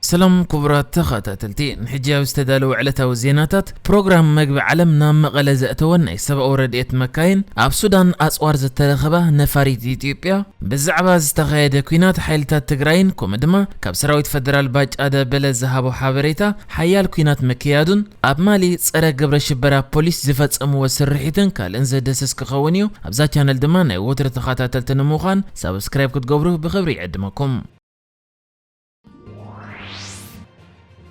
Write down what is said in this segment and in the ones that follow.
ሰላም ክቡራት ተኸታተልቲ፣ ንሕጂ ኣብ ዝተዳለወ ዕለታዊ ዜናታት፣ ፕሮግራም መግቢ ዓለም ናብ መቐለ ዘእተወን ናይ ሰብኣዊ ረድኤት መካይን፣ ኣብ ሱዳን ኣጽዋር ዝተረኸባ ነፋሪት ኢትዮጵያ፣ ብዛዕባ ዝተኻየደ ኲናት ሓይልታት ትግራይን ከምኡ ድማ ካብ ሰራዊት ፈደራል ባጫ ደበለ ዝሃቦ ሓበሬታ፣ ሓያል ኲናት ምክያዱን ኣብ ማሊ ጸረ ግብረ ሽበራ ፖሊስ ዝፈጸምዎ ስርሒትን ካልእን ዘደስስ ክኸውን እዩ። ኣብዛ ቻነል ድማ ናይ ወትሩ ተኸታተልቲ ንምዃን ሳብስክራይብ ክትገብሩ ብኽብሪ ይዕድመኩም።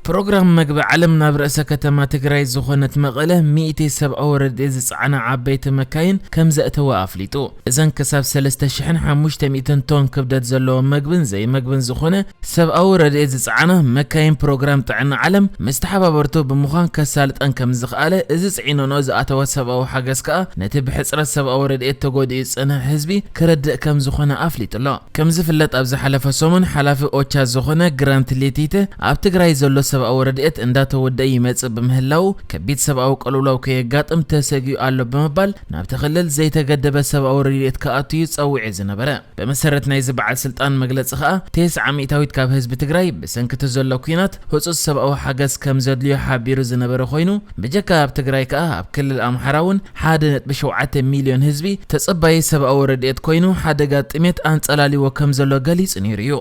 ፕሮግራም መግቢ ዓለም ናብ ርእሰ ከተማ ትግራይ ዝኾነት መቐለ ሚእቲ ሰብኣዊ ረድኤት ዝጸዓና ዓበይቲ መካይን ከም ዘእተወ ኣፍሊጡ። እዘን ክሳብ ሰለስተ ሽሕን ሓሙሽተ ሚእትን ቶን ክብደት ዘለዎ መግብን ዘይመግብን ዝኾነ ሰብኣዊ ረድኤት ዝጸዓና መካይን ፕሮግራም ጥዕና ዓለም ምስ ተሓባበርቱ ብምዃን ከሳልጠን ከም ዝኸኣለ፣ እዚ ጽዒኖኖ ዝኣተወ ሰብኣዊ ሓገዝ ከኣ ነቲ ብሕጽረት ሰብኣዊ ረድኤት ተጎዲኡ ዝጸንሐ ህዝቢ ክረድእ ከም ዝኾነ ኣፍሊጡ ኣሎ። ከም ዝፍለጥ፣ ኣብ ዝሓለፈ ሰሙን ሓላፊ ኦቻ ዝኾነ ግራንት ሌቲተ ኣብ ትግራይ ዘሎ ሰብኣዊ ረድኤት እንዳተወደአ ይመጽእ ብምህላው ከቢድ ሰብኣዊ ቅልውላው ከየጋጥም ተሰጊኡ ኣሎ ብምባል ናብቲ ክልል ዘይተገደበ ሰብኣዊ ረድኤት ክኣቱ እዩ ጸዊዑ ዝነበረ። ብመሰረት ናይዚ በዓል ስልጣን መግለጺ ከኣ፣ ተስዓ ሚእታዊት ካብ ህዝቢ ትግራይ ብሰንኪ እቲ ዘሎ ኲናት ህጹጽ ሰብኣዊ ሓገዝ ከም ዘድልዮ ሓቢሩ ዝነበረ ኮይኑ፣ ብጀካ ኣብ ትግራይ ከኣ ኣብ ክልል ኣምሓራ እውን ሓደ ነጥቢ ሸውዓተ ሚልዮን ህዝቢ ተጸባዪ ሰብኣዊ ረድኤት ኮይኑ፣ ሓደጋ ጥሜት ኣንጸላልይዎ ከም ዘሎ ገሊጹ ነይሩ እዩ።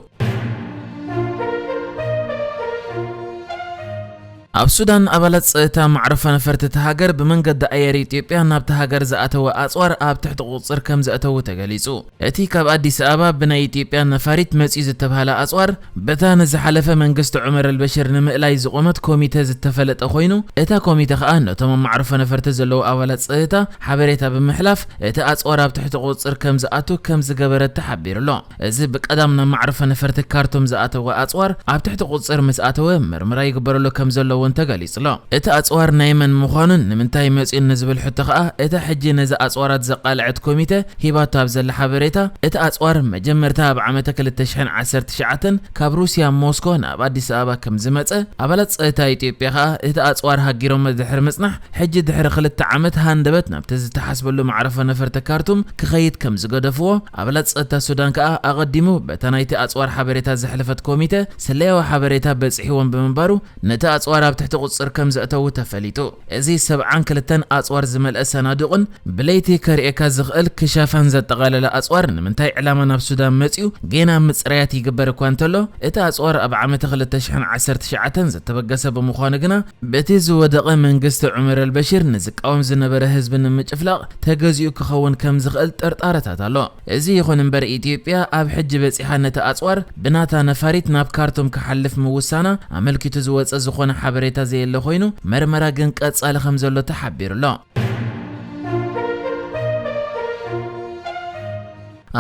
ኣብ ሱዳን፣ ኣባላት ጸጥታ መዕረፎ ነፈርቲ እታ ሃገር ብመንገዲ ኣየር ኢትዮጵያ ናብታ ሃገር ዝኣተወ ኣጽዋር ኣብ ትሕቲ ቁጽጽር ከም ዘእተዉ ተገሊጹ። እቲ ካብ ኣዲስ ኣበባ ብናይ ኢትዮጵያ ነፋሪት መጺኡ ዝተባህለ ኣጽዋር፣ በታ ንዝሓለፈ መንግስቲ ዑመር ኣልበሽር ንምእላይ ዝቖመት ኮሚተ ዝተፈለጠ ኮይኑ፣ እታ ኮሚተ ከኣ ነቶም ኣብ መዕረፎ ነፈርቲ ዘለዉ ኣባላት ጸጥታ ሓበሬታ ብምሕላፍ፣ እቲ ኣጽዋር ኣብ ትሕቲ ቁጽጽር ከም ዝኣቱ ከም ዝገበረት ተሓቢሩ ኣሎ። እዚ ብቀዳም ናብ መዕረፎ ነፈርቲ ካርቱም ዝኣተወ ኣጽዋር ኣብ ትሕቲ ቁጽጽር ምስ ኣተወ፣ ምርመራ ይግበረሉ ከም ዘሎ እውን ተገሊጹ ኣሎ። እቲ ኣጽዋር ናይ መን ምዃኑን ንምንታይ መጺኡን ንዝብል ሕቶ ከኣ፣ እታ ሕጂ ነዚ ኣጽዋራት ዘቃልዐት ኮሚተ ሂባቶ ኣብ ዘላ ሓበሬታ፣ እቲ ኣጽዋር መጀመርታ ኣብ ዓመተ ክልተ ሽሕን ዓሰርተ ትሽዓተን ካብ ሩስያ ሞስኮ ናብ ኣዲስ ኣበባ ከም ዝመጸ፣ ኣባላት ጸጥታ ኢትዮጵያ ከኣ እቲ ኣጽዋር ሃጊሮሞ ድሕሪ ምጽናሕ፣ ሕጂ ድሕሪ ክልተ ዓመት ሃንደበት ናብቲ ዝተሓስበሉ መዕረፎ ነፈርቲ ካርቱም ክኸይድ ከም ዝገደፍዎ፣ ኣባላት ጸጥታ ሱዳን ከኣ ኣቐዲሙ በታ ናይቲ ኣጽዋር ሓበሬታ ዘሕለፈት ኮሚተ ስለያዊ ሓበሬታ በጺሕዎም ብምንባሩ፣ ነቲ ኣጽዋር ኣብ ትሕቲ ቁጽጽር ከም ዘእተዉ ተፈሊጡ። እዚ ሰብዓን ክልተን ኣጽዋር ዝመልአ ሰናዱቕን ብለይቲ ከርእየካ ዝኽእል ክሻፋን ዘጠቓለለ ኣጽዋር ንምንታይ ዕላማ ናብ ሱዳን መጺኡ ጌና ምጽራያት ይግበር እኳ እንተሎ፣ እቲ ኣጽዋር ኣብ ዓመተ ክልተ ሽሕን ዓሰርተ ትሽዓተን ዝተበገሰ ብምዃኑ ግና፣ በቲ ዝወደቐ መንግስቲ ዑመር ኣልበሽር ንዝቃወም ዝነበረ ህዝቢ ንምጭፍላቕ ተገዚኡ ክኸውን ከም ዝኽእል ጥርጣረታት ኣሎ። እዚ ይኹን እምበር፣ ኢትዮጵያ ኣብ ሕጂ በጺሓ ነቲ ኣጽዋር ብናታ ነፋሪት ናብ ካርቱም ክሓልፍ ምውሳና ኣመልኪቱ ዝወጸ ዝኾነ ሓበሬታ ዘየለ ኮይኑ፣ መርመራ ግን ቀጻሊ ከም ዘሎ ተሓቢሩ ኣሎ።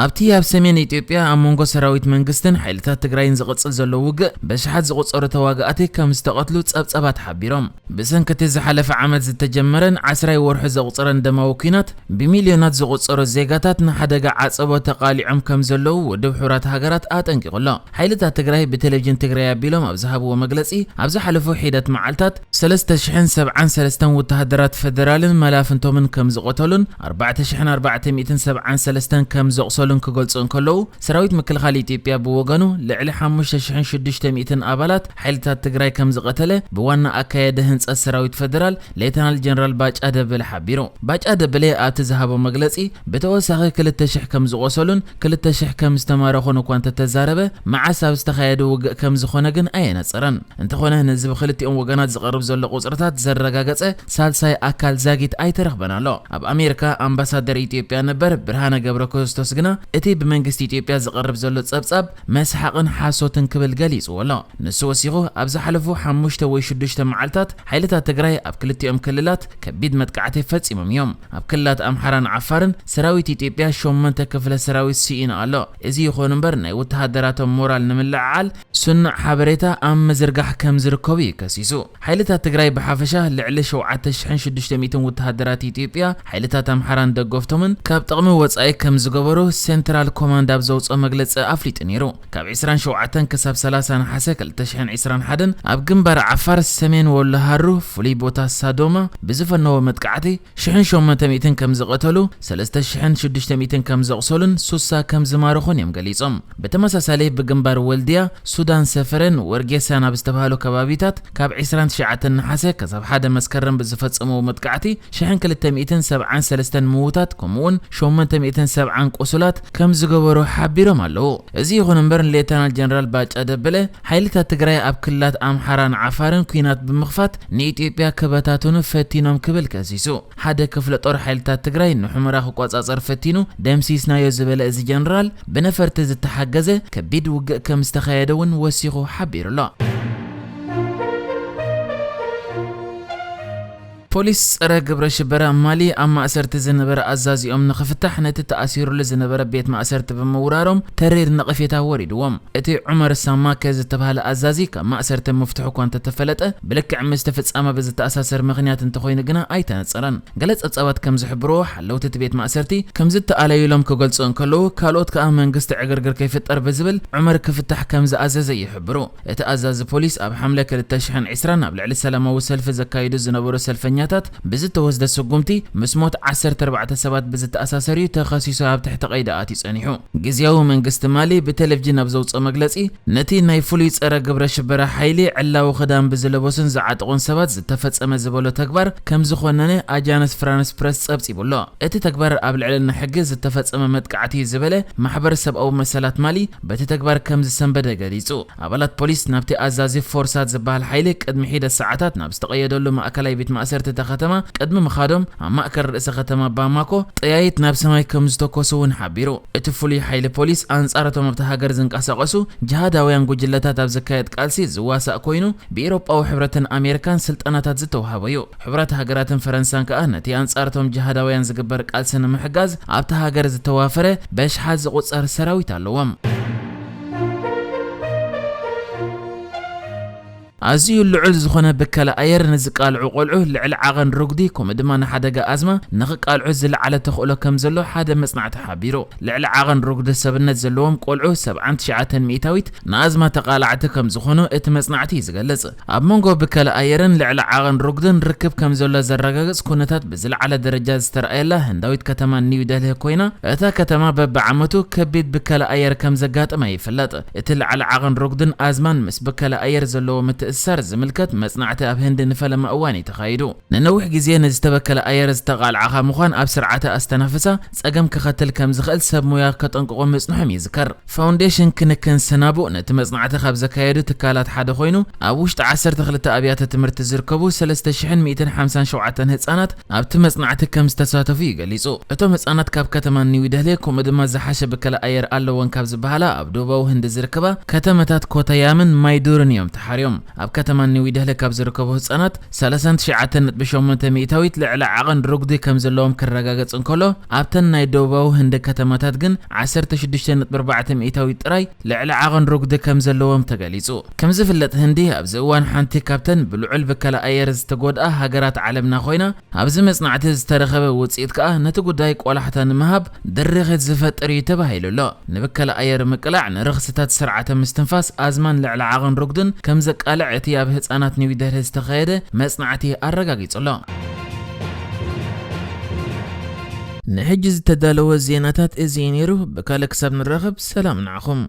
ኣብቲ ኣብ ሰሜን ኢትዮጵያ ኣብ መንጎ ሰራዊት መንግስትን ሓይልታት ትግራይን ዝቕጽል ዘሎ ውግእ፣ በሽሓት ዝቑጸሩ ተዋጋእቲ ከም ዝተቐትሉ ጸብጸባት ሓቢሮም። ብሰንኪ እቲ ዝሓለፈ ዓመት ዝተጀመረን ዓስራይ ወርሑ ዘቑጸረን ደማዊ ኲናት፣ ብሚልዮናት ዝቑጸሩ ዜጋታት ንሓደጋ ዓጸቦ ተቓሊዖም ከም ዘለዉ ውድብ ሕቡራት ሃገራት ኣጠንቂቑ ኣሎ። ሓይልታት ትግራይ ብቴሌቪዥን ትግራይ ኣቢሎም ኣብ ዝሃብዎ መግለጺ፣ ኣብ ዝሓለፉ ሒደት መዓልታት ሰለስተ ሽሕን ሰብዓን ሰለስተን ወተሃደራት ፈደራልን መላፍንቶምን ከም ዝቐተሉን ኣርባዕተ ሽሕን ኣርባዕተ ሚእትን ሰብዓን ሰለስተን ከም ዘቑሰሉን ክገልጹ እንከለዉ፣ ሰራዊት ምክልኻል ኢትዮጵያ ብወገኑ ልዕሊ ሓሙሽተ ሽሕን ሽዱሽተ ሚእትን ኣባላት ሓይልታት ትግራይ ከም ዝቐተለ ብዋና ኣካያዲ ህንጸት ሰራዊት ፈደራል ሌተናል ጀነራል ባጫ ደበለ ሓቢሩ። ባጫ ደበለ ኣብቲ ዝሃቦ መግለጺ፣ ብተወሳኺ ክልተ ሽሕ ከም ዝቖሰሉን ክልተ ሽሕ ከም ዝተማረኹን እኳ እንተተዛረበ፣ መዓስ ኣብ ዝተኻየደ ውግእ ከም ዝኾነ ግን ኣየነጸረን። እንተኾነ፣ ነዚ ብክልቲኦም ወገናት ዝቐርብ ዘሎ ቁጽርታት ዘረጋገጸ ሳልሳይ ኣካል ዛጊት ኣይተረኽበን ኣሎ። ኣብ ኣሜሪካ ኣምባሳደር ኢትዮጵያ ነበር ብርሃነ ገብረ ክርስቶስ ግና፣ እቲ ብመንግስቲ ኢትዮጵያ ዝቐርብ ዘሎ ጸብጻብ መስሓቕን ሓሶትን ክብል ገሊጽዎ ኣሎ። ንሱ ወሲኹ፣ ኣብ ዝሓለፉ ሓሙሽተ ወይ ሽዱሽተ መዓልታት ሓይልታት ትግራይ ኣብ ክልቲኦም ክልላት ከቢድ መጥቃዕቲ ፈጺሞም እዮም። ኣብ ክልላት ኣምሓራን ዓፋርን ሰራዊት ኢትዮጵያ ሸሞንተ ክፍለ ሰራዊት ስኢኑ ኣሎ። እዚ ይኹን እምበር፣ ናይ ወተሃደራቶም ሞራል ንምልዕዓል ስኑዕ ሓበሬታ ኣብ ምዝርጋሕ ከም ዝርከቡ እዩ ከሲሱ። ሓይልታት ትግራይ ብሓፈሻ ልዕሊ ሸውዓተ ሽሕን ሽዱሽተ ሚእትን ወተሃደራት ኢትዮጵያ፣ ሓይልታት ኣምሓራን ደገፍቶምን ካብ ጥቕሚ ወጻኢ ከም ዝገበሩ ሴንትራል ኮማንድ ኣብ ዘውፅኦ መግለፂ ኣፍሊጡ ነይሩ። ካብ ዕስራን ሸውዓተን ክሳብ ሰላሳ ነሓሰ ክልተ ሽሕን ዕስራን ሓደን ኣብ ግንባር ዓፋር ሰሜን ወሎ ሃሩ ፍሉይ ቦታ ሳዶማ ብዝፈነዎ መጥቃዕቲ ሽሕን ሸሞንተ ሚእትን ከም ዝቐተሉ፣ ሰለስተ ሽሕን ሽዱሽተ ሚእትን ከም ዘቑሰሉን ሱሳ ከም ዝማረኹን እዮም ገሊጾም። ብተመሳሳሊ ብግንባር ወልድያ ሱዳን ሱዳን ሰፈረን ወርጌሳን ኣብ ዝተባህሉ ከባቢታት ካብ ዕስራን ትሽዓተን ነሓሰ ክሳብ ሓደ መስከረም ብዝፈጸምዎ መጥቃዕቲ ሽሕን ክልተ ሚእትን ሰብዓን ሰለስተን ምዉታት፣ ከምኡ'ውን ሸሞንተ ሚእትን ሰብዓን ቁሱላት ከም ዝገበሩ ሓቢሮም ኣለዉ። እዚ ይኹን እምበር፣ ሌተናል ጀነራል ባጫ ደበለ፣ ሓይልታት ትግራይ ኣብ ክልላት ኣምሓራን ዓፋርን ኲናት ብምኽፋት ንኢትዮጵያ ክበታትኑ ፈቲኖም ክብል ከሲሱ። ሓደ ክፍለ ጦር ሓይልታት ትግራይ ንሑመራ ክቆጻጸር ፈቲኑ ደምሲስናዮ ዝበለ እዚ ጀነራል፣ ብነፈርቲ ዝተሓገዘ ከቢድ ውግእ ከም ዝተኻየደ እውን ወሲኹ ሓቢሩ ኣሎ። ፖሊስ ጸረ ግብረ ሽበራ ማሊ ኣብ ማእሰርቲ ዝነበረ ኣዛዚኦም ንኽፍታሕ ነቲ ተኣሲሩሉ ዝነበረ ቤት ማእሰርቲ ብምውራሮም ተሪር ነቐፌታ ወሪድዎም። እቲ ዑመር ሳማከ ዝተባህለ ኣዛዚ ካብ ማእሰርቲ ምፍትሑ እኳ እንተተፈለጠ፣ ብልክዕ ምስቲ ፍጻመ ብዝተኣሳሰር ምኽንያት እንተኾይኑ ግና ኣይተነጸረን። ገለ ጸብጻባት ከም ዝሕብርዎ፣ ሓለውቲ እቲ ቤት ማእሰርቲ ከም ዝተኣለዩሎም ክገልጹ እንከለዉ፣ ካልኦት ከኣ መንግስቲ ዕግርግር ከይፍጠር ብዝብል ዑመር ክፍታሕ ከም ዝኣዘዘ ይሕብሩ። እቲ ኣዛዚ ፖሊስ ኣብ ሓምለ ክልተ ሽሕን ዕስራን ኣብ ልዕሊ ሰላማዊ ሰልፊ ዘካይዱ ዝነበሩ ሰልፈኛታት ብዝተወስደ ስጉምቲ ምስ ሞት ዓሰርተ ኣርባዕተ ሰባት ብዝተኣሳሰር እዩ ተኸሲሱ ኣብ ትሕቲ ቀይዲ ኣትዩ ጸኒሑ። ግዝያዊ መንግስቲ ማሊ ብቴሌቪዥን ኣብ ዘውጽኦ መግለጺ፣ ነቲ ናይ ፍሉይ ጸረ ግብረ ሽበራ ሓይሊ ዕላዊ ክዳን ብዝለበሱን ዝዓጠቑን ሰባት ዝተፈጸመ ዝበሎ ተግባር ከም ዝኾነነ ኣጃንስ ፍራንስ ፕረስ ጸብጺቡ ኣሎ። እቲ ተግባር ኣብ ልዕልና ሕጊ ዝተፈጸመ መጥቃዕቲ እዩ ዝበለ ማሕበር ሰብኣዊ መሰላት ማሊ፣ በቲ ተግባር ከም ዝሰንበደ ገሊጹ። ኣባላት ፖሊስ ናብቲ ኣዛዚ ፎርሳት ዝበሃል ሓይሊ ቅድሚ ሒደት ሰዓታት ናብ ዝተቐየደሉ ማእከላይ ቤት ማእሰርቲ እታ ከተማ ቅድሚ ምኻዶም፣ ኣብ ማእከል ርእሰ ከተማ ባማኮ ጠያይት ናብ ሰማይ ከም ዝተኮሱ እውን ሓቢሩ። እቲ ፍሉይ ሓይሊ ፖሊስ ኣንጻር እቶም ኣብታ ሃገር ዝንቀሳቐሱ ጅሃዳውያን ጉጅለታት ኣብ ዝካየድ ቃልሲ ዝዋሳእ ኮይኑ፣ ብኤውሮጳዊ ሕብረትን ኣሜሪካን ስልጠናታት ዝተዋህቦ እዩ። ሕቡራት ሃገራትን ፈረንሳን ከኣ ነቲ ኣንጻር እቶም ጅሃዳውያን ዝግበር ቃልሲ ንምሕጋዝ ኣብታ ሃገር ዝተዋፈረ በሽሓት ዝቑጸር ሰራዊት ኣለዎም። ኣዝዩ ልዑል ዝኾነ ብከላ ኣየር ንዝቃልዑ ቆልዑ ልዕሊ ዓቐን ርጉዲ፣ ከምኡ ድማ ንሓደጋ ኣዝማ ንኽቃልዑ ዝለዓለ ተኽእሎ ከም ዘሎ ሓደ መጽናዕቲ ሓቢሩ። ልዕሊ ዓቐን ርጉዲ ሰብነት ዘለዎም ቆልዑ ሰብዓን ትሽዓተን ሚእታዊት ንኣዝማ ተቓላዕቲ ከም ዝኾኑ እቲ መጽናዕቲ እዩ ዝገልጽ። ኣብ መንጎ ብከላ ኣየርን ልዕሊ ዓቐን ርጉድን ርክብ ከም ዘሎ ዘረጋግጽ ኩነታት ብዝለዓለ ደረጃ ዝተረኣየላ ህንዳዊት ከተማ ኒው ደልሂ ኮይና፣ እታ ከተማ በብዓመቱ ከቢድ ብከላ ኣየር ከም ዘጋጥማ ይፍለጥ። እቲ ልዕሊ ዓቐን ርጉድን ኣዝማን ምስ ብከላ ኣየር ዘለዎ ምትእስሳር ዝምልከት መጽናዕቲ ኣብ ህንዲ ንፈለማ እዋን እዩ ተኻይዱ። ንነዊሕ ግዜ ንዝተበከለ ኣየር ዝተቓልዓኻ ምዃን ኣብ ስርዓተ ኣስተናፍሳ ጸገም ከኸትል ከም ዝኽእል ሰብ ሞያ ከጠንቅቖ ምጽንሖም ይዝከር። ፋውንዴሽን ክንክን ሰናቡእ ነቲ መጽናዕቲ ካብ ዘካየዱ ትካላት ሓደ ኮይኑ፣ ኣብ ውሽጢ ዓሰርተ ክልተ ኣብያተ ትምህርቲ ዝርከቡ ሰለስተ ሽሕን ሚእትን ሓምሳን ሸውዓተን ህጻናት ኣብቲ መጽናዕቲ ከም ዝተሳተፉ እዩ ገሊጹ። እቶም ህጻናት ካብ ከተማ ኒው ደልሂ፣ ከምኡ ድማ ዝሓሸ ብከላ ኣየር ኣለወን ካብ ዝበሃላ ኣብ ደቡባዊ ህንዲ ዝርከባ ከተመታት ኮታያምን ማይዱርን እዮም ተሓርዮም። ኣብ ከተማ ኒው ደልሂ ካብ ዝርከቡ ህጻናት ሰላሳን ትሽዓተን ነጥቢ ሸሞንተ ሚእታዊት ልዕሊ ዓቐን ርጉዲ ከም ዘለዎም ክረጋገጽ እንከሎ፣ ኣብተን ናይ ደቡባዊ ህንዲ ከተማታት ግን ዓሰርተ ሽዱሽተ ነጥቢ ኣርባዕተ ሚእታዊት ጥራይ ልዕሊ ዓቐን ርጉዲ ከም ዘለዎም ተገሊጹ። ከም ዝፍለጥ፣ ህንዲ ኣብዚ እዋን ሓንቲ ካብተን ብልዑል ብከላ ኣየር ዝተጎድኣ ሃገራት ዓለምና ኮይና፣ ኣብዚ መጽናዕቲ ዝተረኸበ ውጽኢት ከኣ ነቲ ጉዳይ ቆላሕታ ንምሃብ ድርኺት ዝፈጥር እዩ ተባሂሉ ኣሎ። ንብከላ ኣየር ምቅላዕ ንረኽስታት ስርዓተ ምስትንፋስ፣ ኣዝማን ልዕሊ ዓቐን ርጉድን ከም ዘቃልዕ እቲ ኣብ ህጻናት ኒው ደልሂ ዝተኻየደ መጽናዕቲ ኣረጋጊጹ ኣሎ። ንሕጂ ዝተዳለወ ዜናታት እዚ እዩ ነይሩ። ብካልእ ክሳብ ንራኸብ፣ ሰላም ንዓኹም።